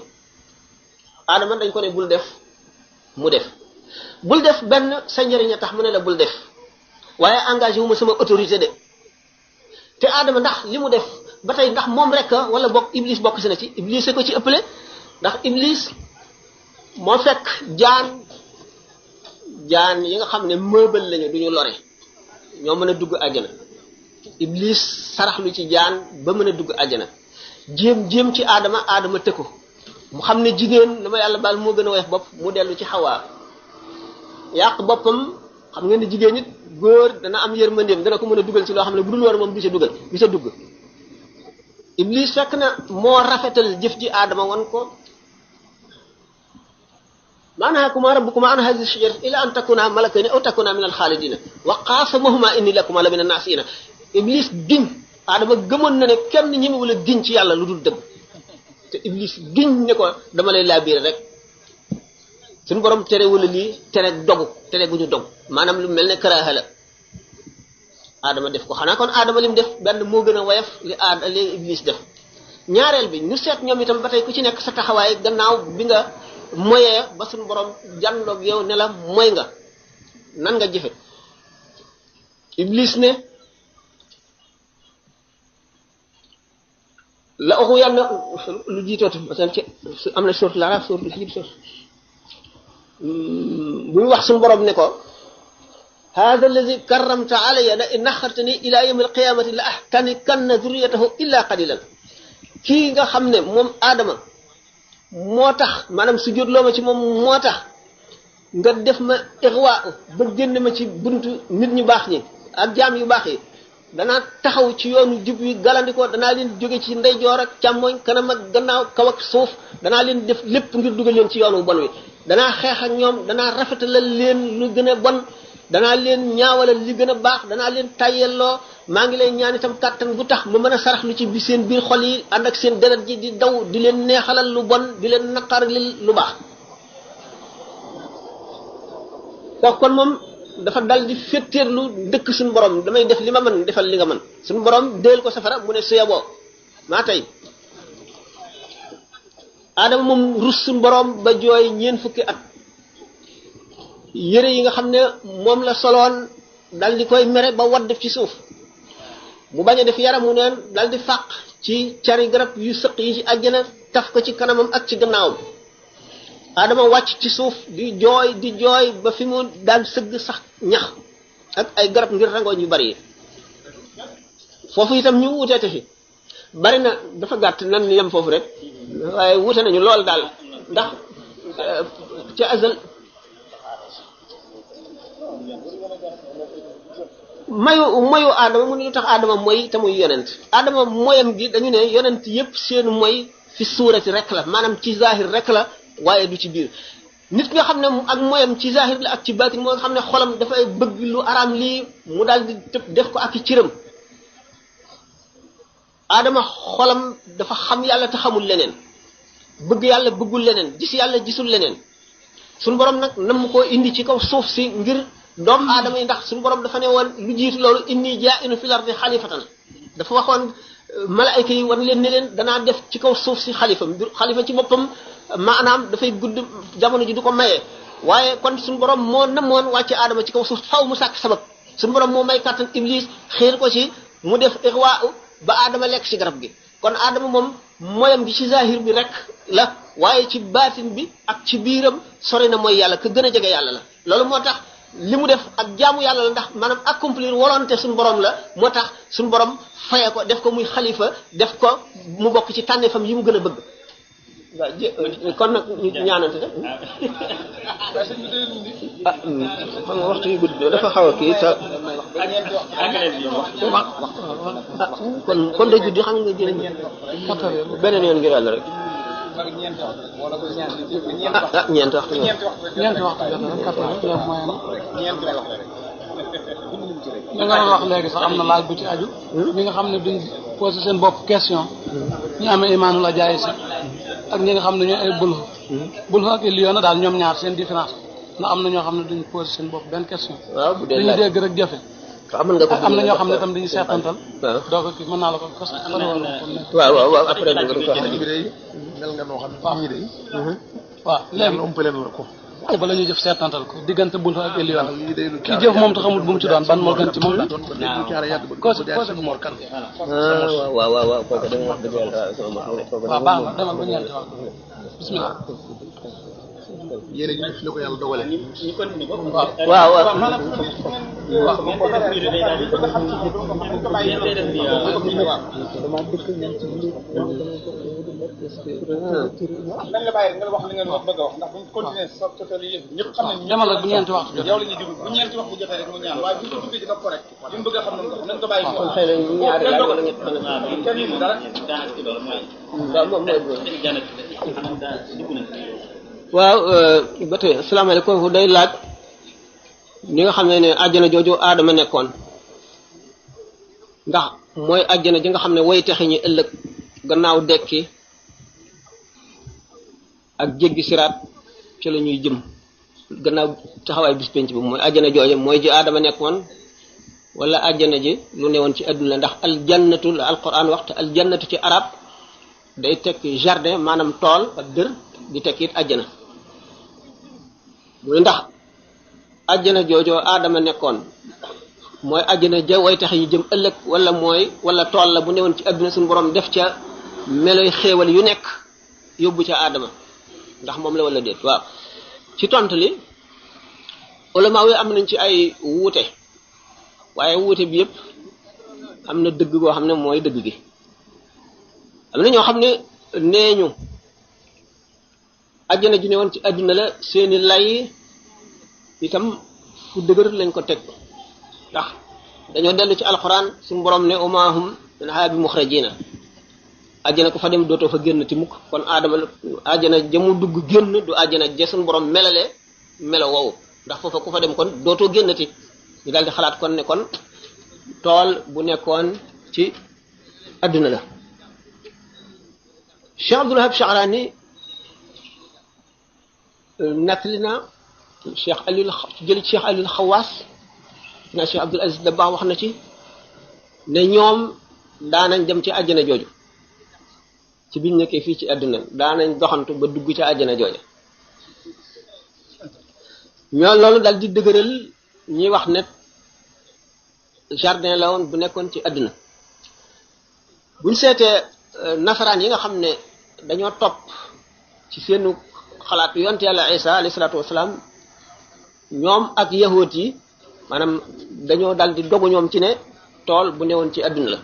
Adama dañ ko ne bul def mu def bul def benn sa njëriñ a tax mu ne la bul def waaye engagé wu ma sama autorité de te Adama ndax li mu def ba tey ndax moom rek wala bokk Iblis bokk si na ci Iblis ko ci ëppale ndax Iblis moo fekk jaan yi nga xam ne meuble lañu duñu lore ñoo mën a dugg àjjana iblis saraxlu ci jaan ba mën a dugg àjjana jéem ci aadama tëkku mu xam ne jigéen dama yàlla baal moo gën a woyof bopp mu dellu ci xawaa yàq boppam xam nga ne jigéen nit góor dana am yërmandeem dana ko mën a dugal ci loo xam ne bu dul war moom du ca dugg iblis fekk na moo rafetal jëf ji aadama wan ko ma nahaakumaa rabbukumaa an haadihi shajarati illaa an takuunaa malakayni aw takuunaa minal xaalidiina wa qaasamahumaa innii lakumaa la mina naasihiina iblis giñ aadama gëmoon na ne kenn ñemewul a giñ ci yàlla lu dul dëgg te iblis giñ ne ko dama lay laabiire rek suñu borom tere wala lii tere gu ñu dog maanaam lu mel ne karaaha la aadama def ko xanaa kon aadama lim def benn moo gën a woyof li iblis def ñaareel bi ñu seet ñoom itam ba tey ku ci nekk sa taxawaay gannaaw bi nga moyee ba suñu borom jànloog yow ne la moy nga nan nga jëfe iblis ne la oxu yàlla lu jiitooti ci am na sóortu Laaraaf sóortu ci jiit sóortu buy wax suñu borom ne ko hada alladi karramta alayya la in axartani ila yawmi alqiyamati la ahtanikanna zurriyatahu illa qalilan kii nga xam ne moom aadama moo tax maanaam su jóotloo ma ci moom moo tax nga def ma ixwa ba génn ma ci buntu nit ñu baax ñi ak jaam yu baax yi danaa taxaw ci yoonu jub wi galandikoo danaa leen jóge ci ndeyjoor ak càmmooñ kanam ak gannaaw kaw ak suuf danaa leen def lépp ngir dugal leen ci yoonu bon wi danaa xeex ak ñoom danaa rafetalal leen lu gën a bon danaa leen ñaawalal li gën a baax danaa leen tayyelloo maa ngi lay ñaan itam kàttan bu tax ma mën a sarax lu ci bi seen biir xol yi ànd ak seen deret ji di daw di leen neexalal lu bon di leen naqaralil lu baax kooku kon moom dafa dal di féttéerlu dëkk suñu borom damay def li ma mën defal li nga mën suñu borom déel ko safara mu ne suyaboo maa tey aadama moom rus suñu borom ba jooy ñeen fukki at yére yi nga xam ne moom la soloon dal di koy mere ba wadd ci suuf mu bañ a def yaramu neen dal di fàq ci cari garab yu sëq yi ci àjjana taf ko ci kanamam ak ci gannaawam adama wàcc ci suuf di jooy ba fi mu daan sëgg sax ñax ak ay garab ngir rangooñ yu bari yi foofu itam ñu wuteete fi bari na dafa gàtt nan yem foofu rek waaye wute nañu lool daal ndax ci azal mayu aadama mu ne lu tax aadama mooy te muy yonent aadama moyam gi dañu ne yonent yépp seen mooy fi suurati rek la maanaam ci zahir rek la waaye du ci biir nit nga xam ne ak moyam ci zahir la ak ci baatin moo nga xam ne xolam dafay bëgg lu araam lii mu daal di tëb def ko ak i cëram aadama xolam dafa xam yàlla te xamul leneen bëgg yàlla bëggul leneen gis yàlla gisul leneen suñu borom nag nam koo indi ci kaw suuf si ngir doomu aadama yi ndax suñu borom dafa ne woon lu jiitu loolu inni jaa'ilun fil ardi xalifatan dafa waxoon malaayka yi wan leen ne leen danaa def ci kaw suuf si xalifa mbir xalifa ci boppam maanaam dafay gudd jamono ji du ko mayee waaye kon suñu borom moo namoon wàcce aadama ci kaw suuf faw mu sàkk sabab suñu borom moo may kàttan iblis xiir ko ci mu def ixwa ba aadama lekk ci garab gi kon aadama moom moyam gi ci zahir bi rek la waaye ci baatin bi ak ci biiram sori na mooy yàlla ka gën a jege yàlla la loolu moo tax li mu def ak jaamu yàlla la ndax maanaam accomplir volonté suñu borom la moo tax suñu borom faye ko def ko muy xalifa def ko mu bokk ci tànneefam yi mu gën a bëgg waaw kon nag ñu ñaanante de ah xam nga waxtu yu gudd dafa xaw a kii te kon day guddi xam nga jëriñ beneen yoon ngir yàlla rek ñeenti waxtu li nga doon wax léegi sax am na laaj bu ci aju ñi nga xam ne duñ posé seen bopp question ñu amee imaanu la jaay si ak ñi nga xam ne ñooy ay bulhu ak liyoona daal ñoom ñaar seen différence ndax am na ñoo xam ne duñ posé seen bopp benn question waaw bu dee dañuy dégg rek jëfe am na ñoo xam ne tam dañuy seetantal doo ko kii mën naa la ko parce que waaw après nga ko mel nga noo xam ne ñii de waaw léegi umpaleen la ko bala ñuy jëf seetantal ko diggante bulhu ak liyoona ki jëf moom te xamul bu mu ci doon ban moo gën ci moom la waaw kooku da nga wax dëgg yàlla sama waaw baax na demal ba ñeenti wax bismillah yéene ji fi la ko yàlla dogale. ñu continuer ko. waaw waaw nan la bàyyi nga wax li ngeen wax bëgg a wax ndax buñ continuer sa total yi ñëpp xam nañ demal ak bu ñeenti waxtu jot yow la ñuy déglu bu ñeenti waxtu jotee rek mu ñaan waaye buñ ko duggee ci daf ko rek li mu bëgg a xam nañ ko bàyyi kon xëy na ñaari laaj wala ñett kenn yi dara daanaka ci loolu mooy. waaw moom mooy daanaka waaw ba tey asalaamaaleykum foofu day laaj ni nga xam ne àjjana jooju aadama nekkoon ndax mooy àjjana ji nga xam ne way texi ñi ëllëg gannaaw dekki ak jéggi siraat ci la ñuy jëm gannaaw taxawaay bis penc bi mooy àjjana jooju mooy ji aadama nekkoon wala àjjana ji lu newoon ci adduna ndax aljannatu la alquran waxte aljannatu ci arab day tekki jardin maanaam tool ak dër di tekki it àjjana mu ndax àjjana joojoo aadama nekkoon mooy àjjana ja way tax ñu jëm ëllëg wala mooy wala tool la bu newoon ci adduna suñu borom def ca meloy xéewal yu nekk yóbbu ca aadama ndax moom la wala déet waaw ci tontu li ulama yi am nañ ci ay wuute waaye wuute bi yëpp am na dëgg goo xam ne mooy dëgg gi am na ñoo xam ne nee ñu àjjana ju ne woon ci àdduna la seeni lay itam fu dëgër lañ ko teg ndax dañoo dellu ci alxuraan suñu borom ne umaahum minhaa bi muxrajina àjjana ku fa dem dootoo fa génn ti mukk kon aadama àjjana jamu dugg génn du àjjana ja suñu borom melale melo woowu ndax foofa ku fa dem kon dootoo génnati ñu daal di xalaat kon ne kon tool bu nekkoon ci àdduna la Cheikh Abdul Wahab Sha'rani nettali na Cheikh Aliou jëli Cheikh Aliou Xawaas na Cheikh Abdul Aziz Dabakh wax na ci ne ñoom daanañ dem ci àjjana jooju ci biñ nekkee fii ci àdduna daanañ doxantu ba dugg ci àjjana jooju ñoo loolu daal di dëgëral ñi wax ne jardin la woon bu nekkoon ci àdduna buñ seetee nasaraan yi nga xam ne dañoo topp ci seenu xalaat yonte yàlla Isa alayhi salaatu wasalaam ñoom ak yahut yi maanaam dañoo dal di dogu ñoom ci ne tool bu newoon ci àdduna la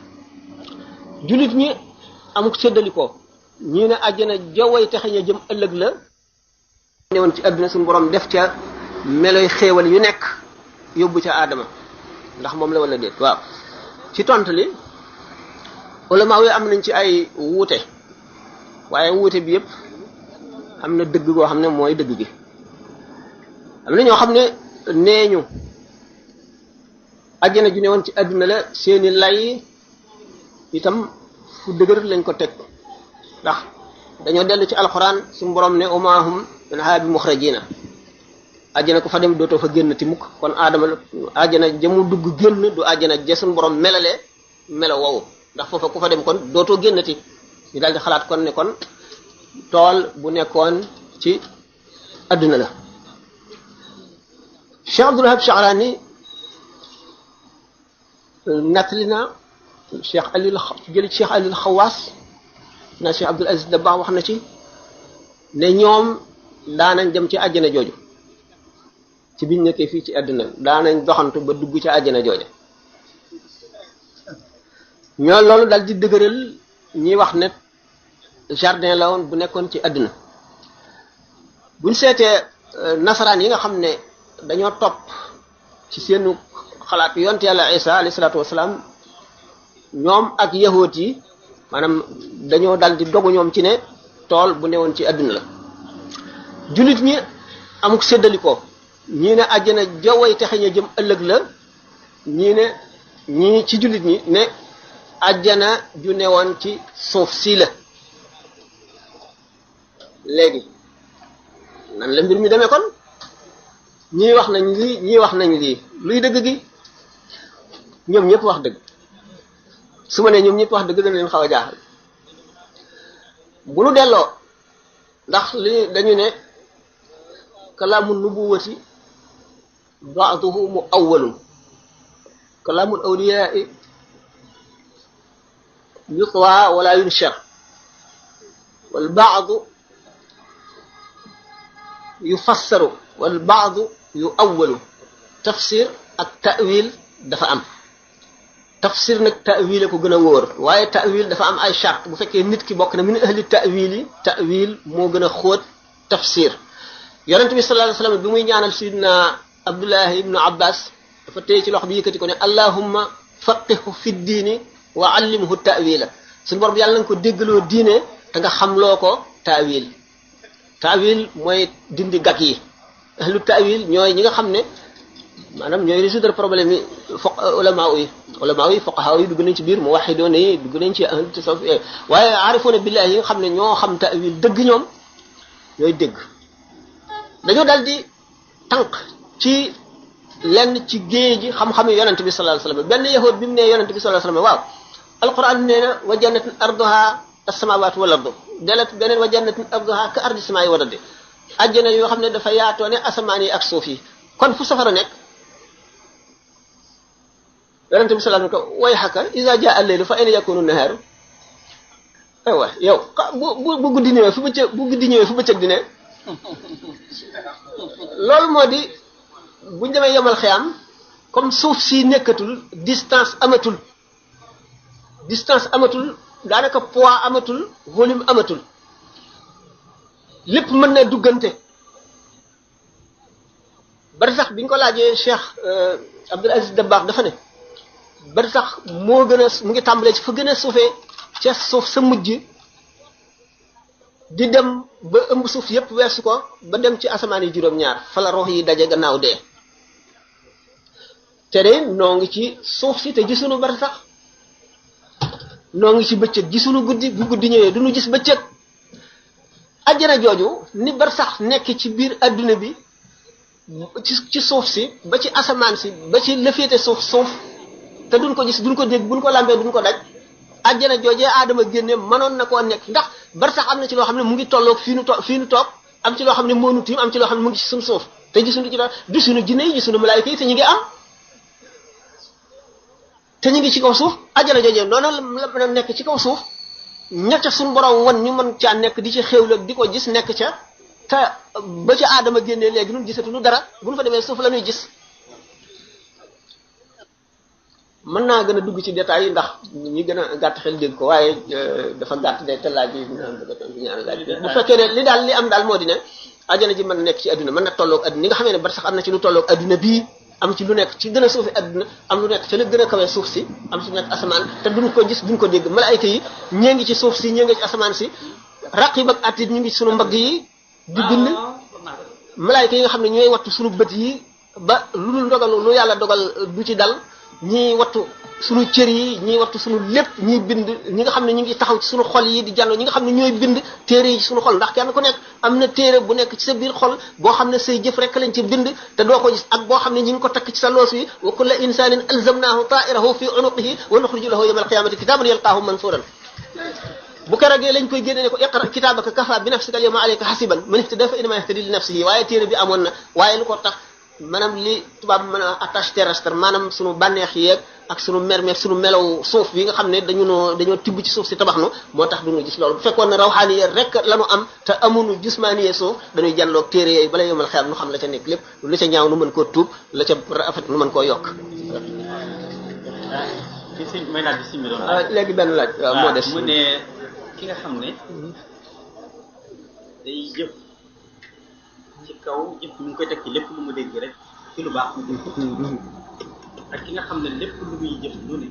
jullit ñi amuk séddalikoo ñii ne àjjana jaway taxe ña jëm ëllëg la newoon ci àdduna suñu borom def ca meloy xéewal yu nekk yóbbu ca aadama ndax moom la wala déet waaw ci tontu li ulama yi am nañ ci ay wuute waaye wuute bi yëpp am na dëgg goo xam ne mooy dëgg gi am na ñoo xam ne nee ñu àjjana ju ne woon ci àdduna la seeni lay itam fu dëgër lañ ko teg ndax dañoo dellu ci alxuraan suñu borom ne umaahum minhaa bi muxrajina àjjana ku fa dem dootoo fa génn ti mukk kon aadama àjjana jamu dugg génn du àjjana ja suñu borom melale melo woowu ndax foofa ku fa dem kon dootoo génnati ñu daal di xalaat kon ne kon tool bu nekkoon ci adduna la Cheikh Abdul Wahab Sha'rani nettali na Cheikh Aliou jëli Cheikh Aliou Xawaas na Cheikh Abdul Aziz Dabakh wax na ci ne ñoom daanañ dem ci àjjana jooju ci biñ nekkee fii ci àdduna daanañ doxantu ba dugg ci àjjana jooju ñoo loolu daal di dëgëral ñi wax ne jardin la woon bu nekkoon ci àdduna buñ seetee nasaraan yi nga xam ne dañoo topp ci seenu xalaat yonte yàlla Isa alayhi salaatu wasalaam ñoom ak yahut yi maanaam dañoo dal di dogu ñoom ci ne tool bu newoon ci àdduna la jullit ñi amuk séddalikoo ñii ne àjjana jaway taxe ña jëm ëllëg la ñii ci jullit ñi ne àjjana ju newoon ci suuf sii la léegi nan la mbir mi demee kon ñii wax nañ lii ñii wax nañ lii luy dëgg gi ñoom ñëpp wax dëgg su ma nee ñoom ñëpp wax dëgg dana leen xaw a jaaxal bu nu delloo ndax li dañu ne kalaamu nubuwati ba'duhu mu'awwalun kalaamul awliyaa yutwa wala yunshar wal ba'du yufassaru wal baadu yu awwalu tafsir ak ta'wil dafa am tafsir nag ta'wil ko gën a wóor waaye ta'wil dafa am ay charte bu fekkee nit ki bokk na min ahli ta'wil yi ta'wil moo gën a xóot tafsir yonent bi sallallahu alayhi wasallam bi muy ñaanal sidna Abdullah ibnu Abbas dafa téye ci loxo bi yëkkati ko ne allahumma faqihu fi diini wa allimhu ta'wila suñu borom yàlla nga ko déggaloo diine te nga xamloo ko ta'wil ta'wil mooy dindi gàkk yi ahlu ta'wil ñooy ñi nga xam ne maanaam ñooy résoudre problème yi ulama yi fuqaha yi dugg nañ ci biir muwahhidun yi dugg nañ ci ahlu tasawuf waaye aarifuna billahi yi nga xam ne ñoo xam ta'wil dëgg ñoom ñooy dégg dañoo daal di tànq ci lenn ci géej gi xam-xam yi yonent bi sallallahu alayhi wasallam benn yahud bi mu ne yonent bi sallallahu alayhi wasallam waaw alquran nee na wa jannatin arduha as-samawati wal ardu delet beneen wa jannatin arduha ka ardi samaa'i wal ardi àjjana yoo xam ne dafa yaatoo ne asamaan yi ak suuf yi kon fu safara nekk yonent bi sallallahu alayhi wasallam ko way xaka iza jaa al-laylu fa ayna yakunu an-nahaaru aywa yow bu guddi ñëwee fu bëccëg di ne loolu moo di buñ demee yomal xiyam comme suuf si nekkatul distance amatul daanaka poids amatul volume amatul lépp mën na duggante bari sax biñ ko laajee Cheikh Abdul Aziz Dabakh dafa ne bari sax moo gën a mu ngi tàmbalee ci fa gën a suufee ca suuf sa mujj di dem ba ëmb suuf yépp weesu ko ba dem ci asamaan yi juróom-ñaar fa la rox yi daje gannaaw dee te de noo ngi ci suuf si te gisuñu bari sax noo ngi ci bëccëg gisuñu guddi bu guddi ñëwee duñu gis bëccëg ajjana jooju ni bari sax nekk ci biir adduna bi ci suuf si ba ci asamaan si ba ci lëfeete suuf te duñ ko gis duñ ko dégg buñ ko lambee duñ ko daj ajjana joojee aadama génne mënoon na koo nekk ndax bari sax am na ci loo xam ne mu ngi tolloog fii nu toog am ci loo xam ne moonu tiim am ci loo xam ne mu ngi ci suñu suuf te gisuñu ci dara du suñu jinne yi gisuñu malaayika yi te ñu ngi am te ñu ngi ci kaw suuf ajjana joojee noonu la mën a nekk ci kaw suuf ñetta suñu borom wan ñu mën caa nekk di ci xéwlu ak di ko gis nekk ca te ba ci aadama génnee léegi ñun gisatuñu dara bu ñu fa demee suuf la ñuy gis mën naa gën a dugg ci détails yi ndax ñi gën a gàtt xel dégg ko waaye dafa gàtt de te laaj yi ñaar laaj bu fekkee ne li am daal moo di ne ajjana ji mën na nekk ci adduna mën na tolloog adduna ni nga xamee ne bari sax am na ci lu tolloog adduna bii am ci lu nekk ci gën a suufi adduna am lu nekk ci la gën a kawee suuf si am ci lu nekk asamaan te duñ ko gis duñ ko dégg malaayka yi ñée ngi ci suuf si ñée ngi ci asamaan si raqib ak atit ñu ngi ci sunu mbagg yi di bind malaayka yi nga xam ne ñooy wattu sunu bët yi ba lu dul dogal lu yàlla dogal du ci dal ñii wattu sunu cër yi ñii wattu sunu lépp ñii bind ñi nga xam ne ñu ngi taxaw ci sunu xol yi di jàlloo ñi nga xam ne ñooy bind téere yi ci sunu xol ndax kenn ku nekk am na téere bu nekk ci sa biir xol boo xam ne say jëf rek lañ ci bind te doo ko gis ak boo xam ne ñi ngi ko takk ci sa loos wi wa kulla insanin alzamnahu ta'irahu fi unuqihi wa nukhriju lahu yawma alqiyamati kitaban yalqahu mansuran bu keroogee lañ koy génne ne ko iqra kitabaka kafa bi nafsika al-yawma alayka hasiban man ihtada fa innama yahtadi li nafsihi waaye téere bi amoon na waaye lu ko tax maanaam li tubaab mën a attache terrestre maanaam sunu bànneex yeeg ak sunu mermeeg sunu melaw suuf bi nga xam ne dañoo tibb ci suuf si tabax nu moo tax duñu gis loolu bu fekkoon ne rawxaani rek lañu am te amuñu jismaani suuf dañuy jànloog téere yooyu bala yomal xeyam nu xam la ca nekk lépp lu ca ñaaw nu mën koo tuub la ca rafet nu mën koo yokk may laaj bi si mi doon léegi benn laaj waaw moo des mu ne ki nga xam ne day jëf ci kaw jëf ñu ngi koy teg ci lépp lu mu dégg rek ci lu baax ak ki nga xam ne lépp lu muy jëf lu ne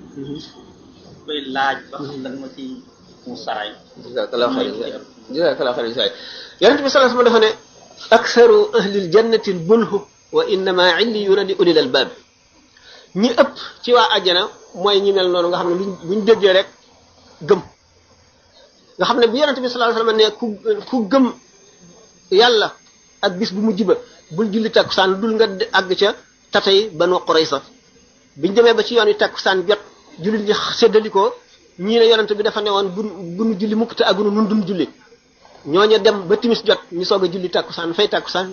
koy laaj ba xam lan ma ci mu saray jazakallahu khairan yonent bi sallallahu alayhi wasallam dafa ne aktharu ahlil jannati bulhu wa innama illiyuna li ulil albab ñi ëpp ci waa àjjana mooy ñi mel noonu nga xam ne buñ déggee rek gëm nga xam ne bu yonent bi sallallahu alayhi wasallam ne ku gëm yàlla ak bis bu mujj ba bul julli takkusaan dul nga àgg ca tatay Banu Qurayza biñ demee ba ci yoon wi takkusaan jot jullit ñi séddalikoo ñii ne yonent bi dafa ne woon bu nu julli mukk te agunu nun dun julli ñooñu dem ba timis jot ñu soog a julli takkusaan fay takkusaan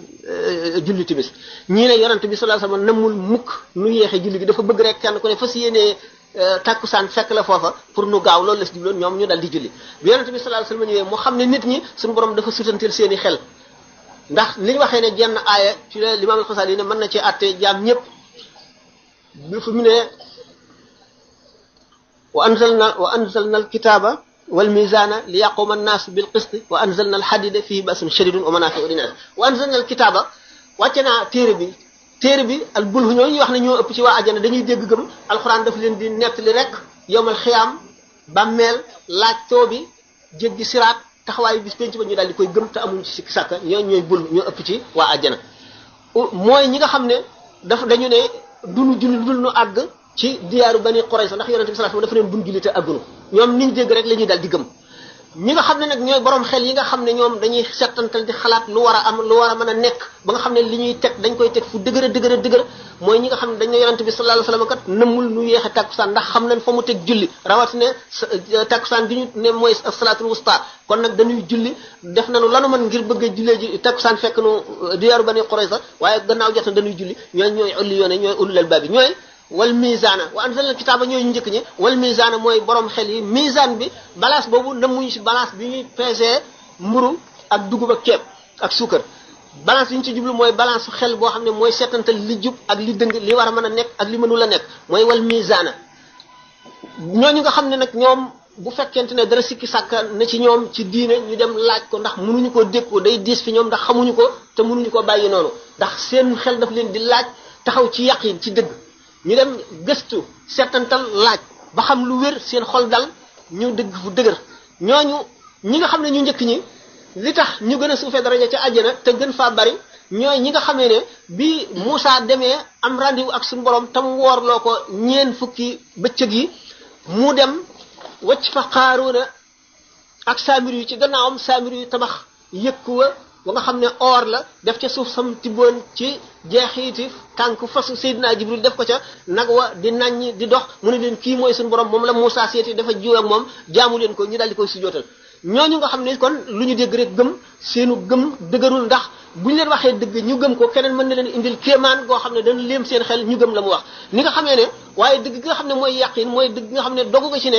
julli timis ñii ne yonent bi sallallahu alayhi wasallam namul mukk nu yeexee julli gi dafa bëgg rek kenn ku ne fas yéenee takkusaan fekk la foofa pour nu gaaw loolu la si jubloon ñoom ñu dal di julli bi yonent bi sallallahu alayhi wasallam ñëwee mu xam ne nit ñi suñu borom dafa sutanteel seeni xel ndax li ñu waxee ne jenn aaya ci la Imaam al-Xasaali ne mën na ci àtte jaam ñëpp bi fu mu ne wa anzalna al-kitaaba wal mizaana li yaquma an-naasu bil qisti wa anzalna al-hadiida fiihi ba'sun shadiidun wa manaafi'u linnaas wa anzalna al-kitaaba wàcce naa téere bi al bulhu ñooñu ñuy wax ne ñoo ëpp ci waa àjjana dañuy dégg gëm alxuraan daf leen di nettali rek yowmal xiyaam bàmmeel laaj too bi jéggi siraat taxawaayu bis penc ba ñu daal di koy gëm te amuñ ci sikki sàkka ñooy bulhu ñoo ëpp ci waa àjjana mooy ñi nga xam ne dañu ne duñu julli dul nu àgg ci diyaaru bani Qurayza ndax yonente bi sallallahu alayhi wasallam dafa leen buñ julli te àggunu ñoom niñ dégg rek la ñuy daal di gëm ñi nga xam ne nag ñooy borom xel yi nga xam ne ñoom dañuy settantal di xalaat lu war a am lu war a mën a nekk ba nga xam ne li ñuy teg dañ koy teg fu dëgër mooy ñi nga xam ne dañ ne yonente bi sallallahu alayhi wasallam kat nëmmul nu yéexe takkusaan ndax xam nañ fa mu teg julli rawatina takkusaan gi ñu ne mooy salaatul wusta kon nag dañuy julli def nañu lanu mën ngir bëgg a jullee ji takkusaan fekk nu diyaaru bani Qurayza waaye gannaaw jot na dañuy julli ñooy ulli yoone ñooy ulul albaabi ñooy wal mizaana wa anzalna kitaaba ñooy ñu njëkk ñi wal mizaana mooy borom xel yi misaan bi balance boobu namuñu si balance bi ñuy peser mburu ak dugub ak ceeb ak suukar balance yi ñu ci jublu mooy balance xel boo xam ne mooy seetantal li jub ak li dëng li war a mën a nekk ak li mënul a nekk mooy wal mizaana ñooñu nga xam ne nag ñoom bu fekkente ne dara sikki sàkka na ci ñoom ci diine ñu dem laaj ko ndax mënuñu koo dékkoo day diis fi ñoom ndax xamuñu ko te mënuñu ko bàyyi noonu ndax seen xel daf leen di laaj taxaw ci yaqin ci dëgg ñu dem gëstu seetantal laaj ba xam lu wér seen xol dal ñu dëgg fu dëgër ñooñu ñi nga xam ne ñu njëkk ñi li tax ñu gën a suufee daraja ca àjjana te gën faa bari ñooy ñi nga xamee ne bi Moussa demee am rendez-vous ak suñu borom tam woorloo ko ñeen fukki bëccëg yi mu dem wacc fa Qaaruuna ak Saamiri yu ci gannaawam Saamiri yu tabax yëkkuwa ba nga xam ne or la def ca suuf sam tibboon ci jeexiiti tànk fasu Seydina Jibril def ko ca nag wa di naññ di dox mu ne leen kii mooy suñu borom moom la Moussa seeti dafa jiw ak moom jaamu leen ko ñu daal di koy sujootal ñooñu nga xam ne kon lu ñu dégg rek gëm seenu gëm dëgërul ndax bu ñu leen waxee dëgg ñu gëm ko keneen mën na leen indil kéemaan goo xam ne dañu léem seen xel ñu gëm la mu wax ni nga xamee ne waaye dëgg gi nga xam ne mooy yàqin mooy dëgg nga xam ne dogu nga ci ne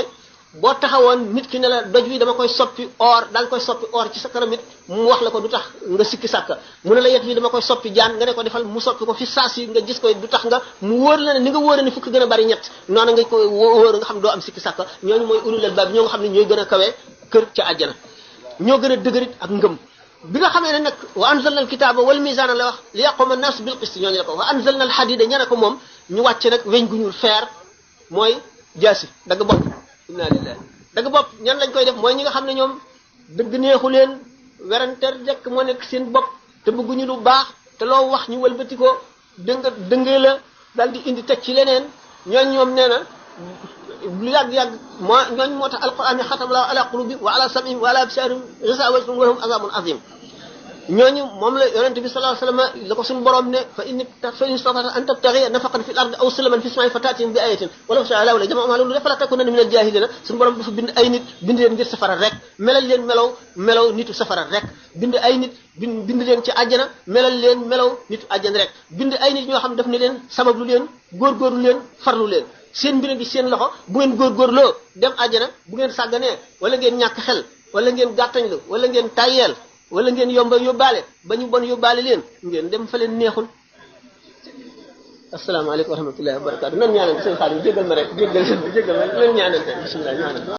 boo taxawoon nit ki ne la doj wi dama koy soppi or daal koy soppi or ci sa kanamit mu wax la ko du tax nga sikki sàkka mu ne la yet wi dama koy soppi jaan nga ne ko defal mu soppi ko fi saas yi nga gis koy du tax nga mu wóor la ne ni nga wóor ne fukk gën a bari ñett noonu nga koy wóor nga xam doo am sikki sàkka ñooñu mooy ulul albaab ñoo nga xam ne ñooy gën a kawee kër ca àjjana ñoo gën a dëgërit ak ngëm bi nga xamee ne nag wa anzalna al kitaaba wal mizaana la wax li yaquma nas bil qist ñooñu la ko wa anzalna al hadida ña ne ko moom ñu wàcce nag weñ gu ñuul feer mooy jaasi dagg bopp inna lillahi dagg bopp ñan lañ koy def mooy ñi nga xam ne ñoom dëgg neexu leen werante rek moo nekk seen bopp te bëgguñu lu baax te loo wax ñu wëlbati ko dëngee la daal di indi teg ci leneen ñoom nee na lu yàgg-yàgg moo tax alquran ne xatam la ala qulubi wa ala sam'ihim wa ala absarihim ghishawatun wa lahum azabun azim ñooñu moom la yonente bi sallallahu alayhi wasallam la ko suñu borom ne fa in istata'ta an tabtaghi nafaqan fil ardi aw sulaman fi samaa'i fata'tihim bi ayatin walaw sha'a Allahu la jama'ahum ala fala takunanna minal jahilina suñu borom dafa bind ay nit bind leen ngir safara rek melal leen melaw nitu safara rek bind ay nit bind leen ci àjjana melal leen melaw nitu àjjana rek bind ay nit ñoo xam daf ne leen sabablu leen góorgóorlu leen farlu leen seen mbir gi seen loxo bu ngeen góorgóorloo dem àjjana bu ngeen sàgganee wala ngeen ñàkk xel wala ngeen gàttañlu wala ngeen tàyyeel wala ngeen yomba yóbbaale ba ñu bon yóbbaale leen ngeen dem fa leen neexul asalaamaaleykum wa rahmatullahi wa barakatu nan ñaanal seen xaalis jéggal ma rek jéggal ma leen ñaanal bismillah ñaanal